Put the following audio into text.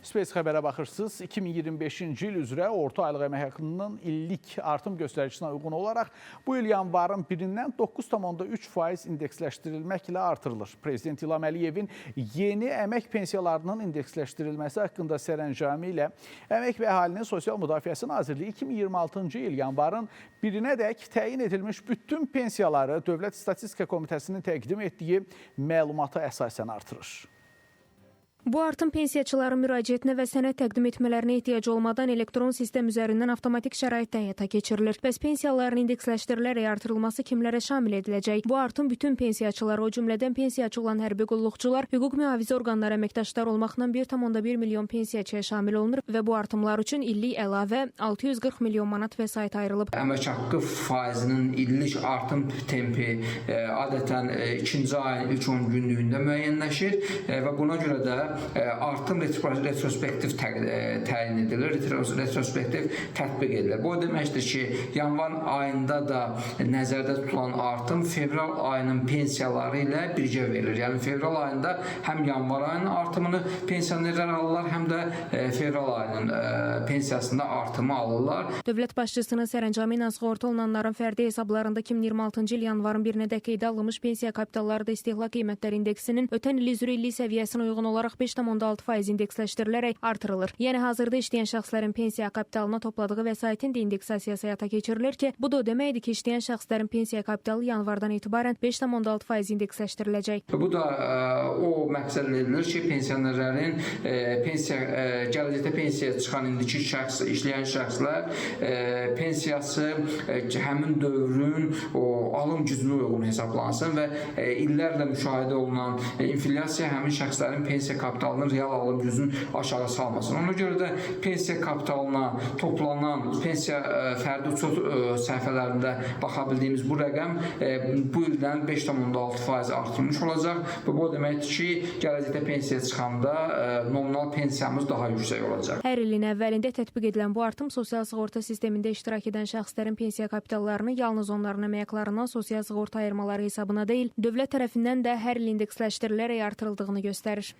Space xəbərə baxırsınız. 2025-ci il üzrə orta aylıq əmək haqqının illik artım göstəricisine uyğun olaraq bu il yanvarın 1-dən 9,3% indeksləşdirilməklə artırılır. Prezident İlham Əliyevin yeni əmək pensiyalarının indeksləşdirilməsi haqqında sərəncamı ilə Əmək və Əhalinin Sosial Müdafiəsi Nazirliyi 2026-cı il yanvarın 1-nədək təyin edilmiş bütün pensiyaları Dövlət Statistika Komitəsinin təqdim etdiyi məlumata əsasən artırır. Bu artım pensiyaçıların müraciətinə və sənəd təqdim etmələrinə ehtiyac olmadan elektron sistem üzərindən avtomatik şəraitdə həyata keçirilir. Bəs pensiyaların indeksləşdirilərək artırılması kimlərə şamil ediləcək? Bu artım bütün pensiyaçılara, o cümlədən pensiyaçı olan hərbi qulluqçular, hüquq mühafizə orqanları əməkdaşları olmaqla 1,1 milyon pensiyaçıya şamil olunur və bu artımlar üçün illik əlavə 640 milyon manat vəsait ayrılıb. Əmək haqqı faizinin illik artım tempi adətən ikinci ayın ilk 10 günlüyündə müəyyənləşir və buna görə də artım retrospektiv təyin edilir, retrospektiv tətbiq edilir. Bu o deməkdir ki, yanvar ayında da nəzərdə tutulan artım fevral ayının pensiyaları ilə birgə verilir. Yəni fevral ayında həm yanvar ayının artımını pensionerlər alırlar, həm də fevral ayının pensiyasında artımı alırlar. Dövlət başçısının sərəncamı ilə sığorta olunanların fərdi hesablarında 2026-cı il yanvarın 1-nədək qeydə alınmış pensiya kapitalları da istehlak qiymətləri indeksinin ötən il üzrə illik səviyyəsinə uyğun olaraq 5,6% indeksləşdirilərək artırılır. Yəni hazırda işləyən şəxslərin pensiya kapitalına topladığı vəsaitin də indeksasiyası həyata keçirilir ki, bu da o deməkdir ki, işləyən şəxslərin pensiya kapitalı yanvardan etibarən 5,6% indeksləşdiriləcək. Bu da o məqsədlə edilir ki, pensionerlərin gələcəkdə pensiyaya çıxan indiki şəxs, işləyən şəxslər pensiyası həmin dövrün o alım gücünə uyğun hesablansın və illərlə müşahidə olunan inflyasiya həmin şəxslərin pensiya kapitalının real alım gücünü aşağı salmasın. Ona görə də pensiya kapitalına toplanan pensiya fərdi uçot səhifələrində baxa bildiyimiz bu rəqəm bu ildən 5,6% artırılmış olacaq və bu o deməkdir ki, gələcəkdə pensiyaya çıxanda nominal pensiyamız daha yüksək olacaq. Hər ilin əvvəlində tətbiq edilən bu artım sosial sığorta sistemində iştirak edən şəxslərin pensiya kapitallarını yalnız onların əmək haqlarından sosial sığorta ayırmaları hesabına deyil, dövlət tərəfindən də hər il indeksləşdirilərək artırıldığını göstərir.